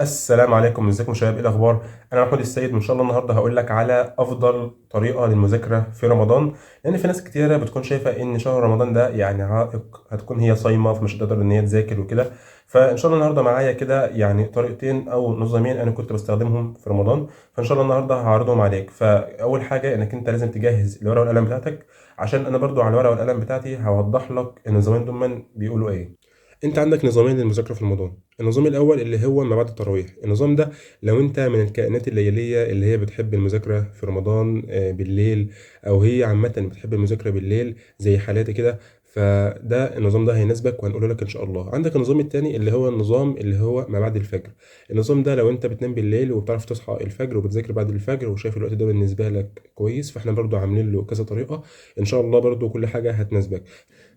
السلام عليكم، ازيكم يا شباب؟ ايه الاخبار؟ انا محمود السيد، وان شاء الله النهارده هقول لك على افضل طريقه للمذاكره في رمضان. لان في ناس كتيرة بتكون شايفه ان شهر رمضان ده يعني عائق، هتكون هي صايمه فمش هتقدر ان هي تذاكر وكده. فان شاء الله النهارده معايا كده يعني طريقتين او نظامين انا كنت بستخدمهم في رمضان، فان شاء الله النهارده هعرضهم عليك. فاول حاجة انك انت لازم تجهز الورقة والقلم بتاعتك، عشان انا برضو على الورقة والقلم بتاعتي هوضح لك النظامين دول بيقولوا ايه. انت عندك نظامين للمذاكره في رمضان. النظام الاول اللي هو ما بعد التراويح. النظام ده لو انت من الكائنات الليلية اللي هي بتحب المذاكرة في رمضان بالليل، او هي عامة بتحب المذاكرة بالليل زي حالاتي كده، فده النظام ده هيناسبك وهنقوله لك ان شاء الله. عندك النظام التاني اللي هو النظام اللي هو ما بعد الفجر. النظام ده لو انت بتنام بالليل وبتعرف تصحى الفجر وبتذاكر بعد الفجر وشايف الوقت ده بالنسبة لك كويس، فاحنا برضو عاملين له كذا طريقه ان شاء الله، برضو كل حاجة هتناسبك.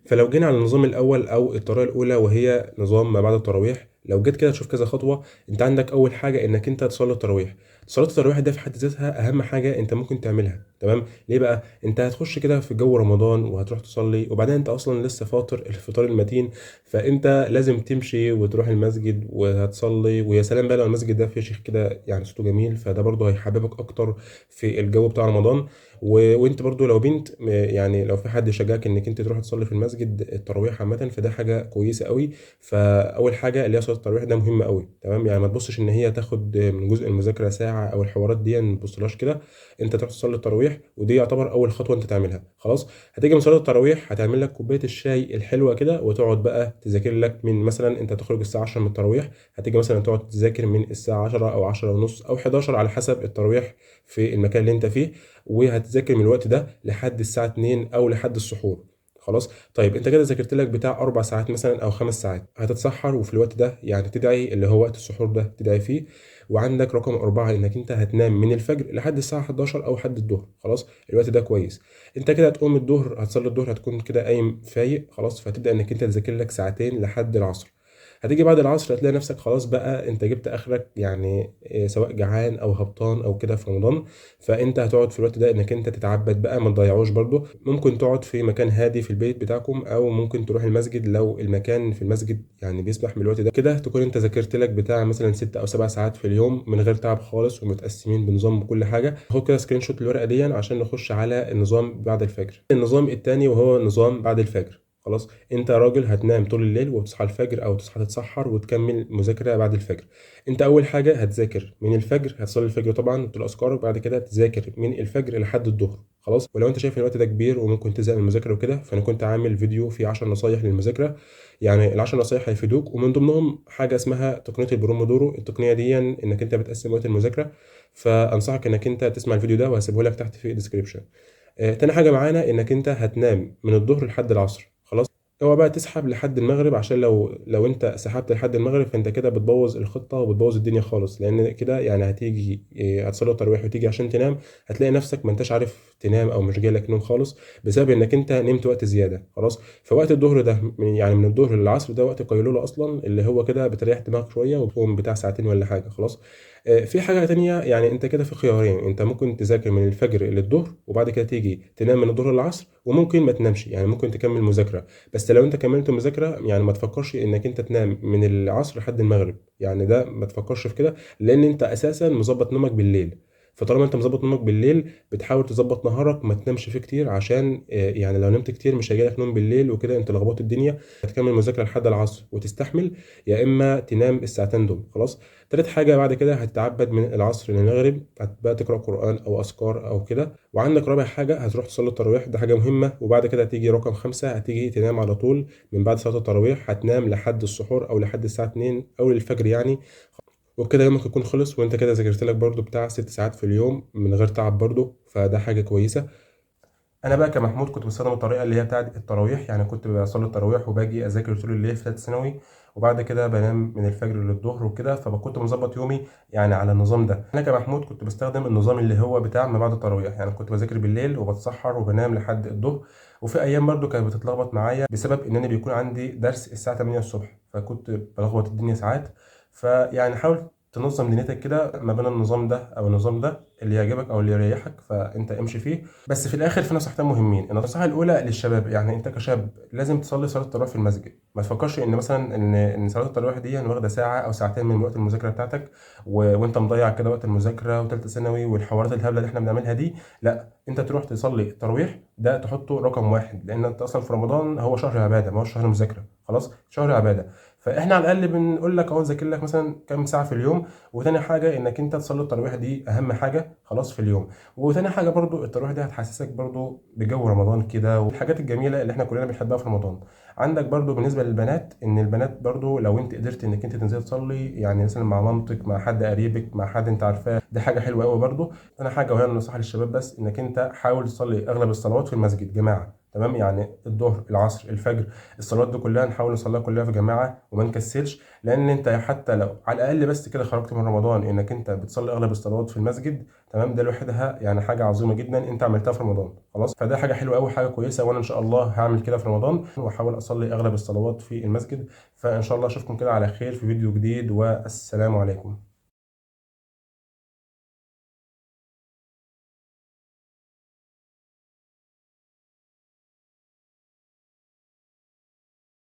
فلو جينا على النظام الاول او الطريقة الاولى وهي نظام ما بعد التراويح، لو جيت كده تشوف كذا خطوة. انت عندك اول حاجة انك انت تصلي التراويح. صلاة التراويح ده في حد ذاتها اهم حاجة انت ممكن تعملها، تمام؟ ليه بقى؟ انت هتخش كده في جو رمضان وهتروح تصلي، وبعدين انت اصلا لسه فاطر الفطار المتين، فانت لازم تمشي وتروح المسجد وهتصلي. ويا سلام بقى لو المسجد ده فيه شيخ كده يعني صوته جميل، فده برضه هيحببك اكتر في الجو بتاع رمضان. وانت برضو لو بنت يعني لو في حد شجعك انك انت تروح تصلي في المسجد التراويح عامه، فده حاجة كويسة قوي. فاول حاجة اللي هي صلاة التراويح ده مهمة قوي، تمام؟ يعني ما تبصش ان هي تاخد من جزء المذاكرة ساعة او الحوارات دي، ما تبصلهاش كده. انت تروح تصلي التراويح ودي يعتبر اول خطوة انت تعملها. خلاص، هتيجي من صلاة التراويح هتعمل لك كوباية الشاي الحلوة كده، وتقعد بقى تذاكر لك من مثلا انت تخرج الساعة 10 من التراويح، هتيجي مثلا تقعد تذاكر من الساعة 10 او 10 ونص او 11 على حسب التراويح في المكان اللي انت فيه، وهتذاكر من الوقت ده لحد الساعة 2 أو لحد السحور. خلاص، طيب انت كده ذاكرت لك بتاع 4 ساعات مثلا او 5 ساعات، هتتسحر، وفي الوقت ده يعني تدعي اللي هو وقت السحور ده تدعي فيه. وعندك رقم 4 انك انت هتنام من الفجر لحد الساعة 11 او لحد الظهر. خلاص، الوقت ده كويس. انت كده هتقوم الظهر، هتصلي الظهر، هتكون كده قايم فايق خلاص، فهتبدأ انك انت تذاكر لك ساعتين لحد العصر. هتيجي بعد العصر هتلاقي نفسك خلاص بقى انت جبت اخرك، يعني سواء جعان او هبطان او كده في رمضان، فانت هتقعد في الوقت ده انك انت تتعبد بقى، ما تضيعوش برضو. ممكن تقعد في مكان هادي في البيت بتاعكم، او ممكن تروح المسجد لو المكان في المسجد يعني بيسمح من الوقت ده. كده تكون انت ذاكرت لك بتاع مثلا 6 او 7 ساعات في اليوم من غير تعب خالص، ومتقسمين بنظام كل حاجة. خد كده screenshot الورقة دي عشان نخش على النظام بعد الفجر. النظام الثاني وهو نظام بعد الفجر. خلاص، انت راجل هتنام طول الليل وتصحى الفجر او تصحى تتسحر وتكمل مذاكرة بعد الفجر. انت اول حاجة هتذاكر من الفجر، هتصلي الفجر طبعا وتقول اذكارك، بعد كده تذاكر من الفجر لحد الظهر. خلاص، ولو انت شايف ان الوقت ده كبير وممكن تزهق من المذاكرة وكده، فانا كنت عامل فيديو فيه 10 نصايح للمذاكره، يعني ال10 نصايح هيفيدوك، ومن ضمنهم حاجة اسمها تقنية البرومودورو. التقنية دي انك انت بتقسم وقت المذاكرة، فانصحك انك انت تسمع الفيديو ده وهسيبه لك تحت في ال description. تاني حاجة معانا انك انت هتنام من الظهر لحد العصر. خلاص، اوعى بقى تسحب لحد المغرب، عشان لو انت سحبت لحد المغرب فانت كده بتبوظ الخطة وبتبوظ الدنيا خالص، لان كده يعني هتيجي هتصلي التراويح وتيجي عشان تنام، هتلاقي نفسك ما انتش عارف تنام او مش جايلك نوم خالص بسبب انك انت نمت وقت زيادة. خلاص، فوقت الظهر ده من الظهر للعصر ده وقت قيلولة اصلا، اللي هو كده بتريح دماغك شوية وتقوم بتاع ساعتين ولا حاجة. خلاص، في حاجة تانية، يعني انت كده في خيارين، انت ممكن تذاكر من الفجر للظهر وبعد كده تيجي تنام من الظهر للعصر، وممكن ما تنامش، يعني ممكن تكمل مذاكرة. بس لو انت كملت مذاكرة يعني ما تفكرش انك انت تنام من العصر لحد المغرب، يعني ده ما تفكرش في كده، لان انت اساسا مظبط نومك بالليل. فطالما انت مظبط نومك بالليل بتحاول تظبط نهارك ما تنامش فيه كتير، عشان يعني لو نمت كتير مش هيجيلك نوم بالليل وكده انت لخبطت الدنيا. هتكمل مذاكرة لحد العصر وتستحمل، يا اما تنام الساعتين دول. خلاص، تالت حاجة بعد كده هتتعبد من العصر للمغرب، هتبقى تقرأ قرآن أو أذكار أو كده. وعندك رابع حاجة هتروح تصلي التراويح، ده حاجة مهمة. وبعد كده هتيجي رقم 5، هتيجي تنام على طول من بعد صلاة التراويح، هتنام لحد السحور أو لحد الساعة 2 أو للفجر يعني. وبكده يومك يكون خلص، وانت كده ذاكرت لك برضو بتاع 6 ساعات في اليوم من غير تعب برضو، فده حاجة كويسة. انا بقى كمحمود كنت بستخدم الطريقة اللي هي بتاعه التراويح، يعني كنت بصلي التراويح وباجي اذاكر طول الليل في ثالثة ثانوي، وبعد كده بنام من الفجر للظهر وكده، فكنت مظبط يومي يعني على النظام ده. انا كمحمود كنت بستخدم النظام اللي هو بتاع ما بعد التراويح، يعني كنت بذاكر بالليل وبتسحر وبنام لحد الظهر. وفي ايام برضو كانت بتتلخبط معايا بسبب ان انا بيكون عندي درس الساعة 8 الصبح، فكنت بلخبط الدنيا ساعات. فيعني حاول تنظم دنيتك كده ما بين النظام ده او النظام ده، اللي يعجبك او اللي يريحك فانت امشي فيه. بس في الاخر في نصيحتين مهمين. النصيحة الاولى للشباب، يعني انت كشاب لازم تصلي صلاة التراويح في المسجد. ما تفكرش ان مثلا ان صلاة التراويح دي يعني واخده ساعة او ساعتين من وقت المذاكرة بتاعتك، وانت مضيع كده وقت المذاكرة وثالثه ثانوي والحوارات الهبلة اللي احنا بنعملها دي. لا، انت تروح تصلي التراويح ده تحطه رقم واحد، لان انت اصلا في رمضان هو شهر عباده، ما هو شهر مذاكرة، خلاص شهر عباده. فاحنا على الاقل بنقول لك اهو ذاكر لك مثلا كام ساعة في اليوم. وتاني حاجة انك انت تصلي التراويح دي اهم حاجة خلاص في اليوم. وتاني حاجة برضو التراويح دي هتحسسك برضو بجو رمضان كده والحاجات الجميلة اللي احنا كلنا بنحبها في رمضان. عندك برضو بالنسبة للبنات، ان البنات برضو لو انت قدرت انك انت تنزلي تصلي يعني مثلا مع مامتك، مع حد قريبك، مع حد انت عارفاه، دي حاجة حلوة قوي برضو. تاني حاجة وهي النصيحة للشباب بس، انك انت حاول تصلي اغلب الصلوات في المسجد جماعة، تمام؟ يعني الظهر، العصر، الفجر، الصلوات دي كلها نحاول نصليها كلها في جماعة وما نكسلش. لان انت حتى لو على الاقل بس كده خرجت من رمضان انك انت بتصلي اغلب الصلوات في المسجد، تمام؟ ده لوحدها يعني حاجة عظيمة جدا انت عملتها في رمضان، خلاص. فده حاجة حلوة قوي، حاجة كويسة، وانا ان شاء الله هعمل كده في رمضان واحاول اصلي اغلب الصلوات في المسجد. فان شاء الله اشوفكم كده على خير في فيديو جديد، والسلام عليكم.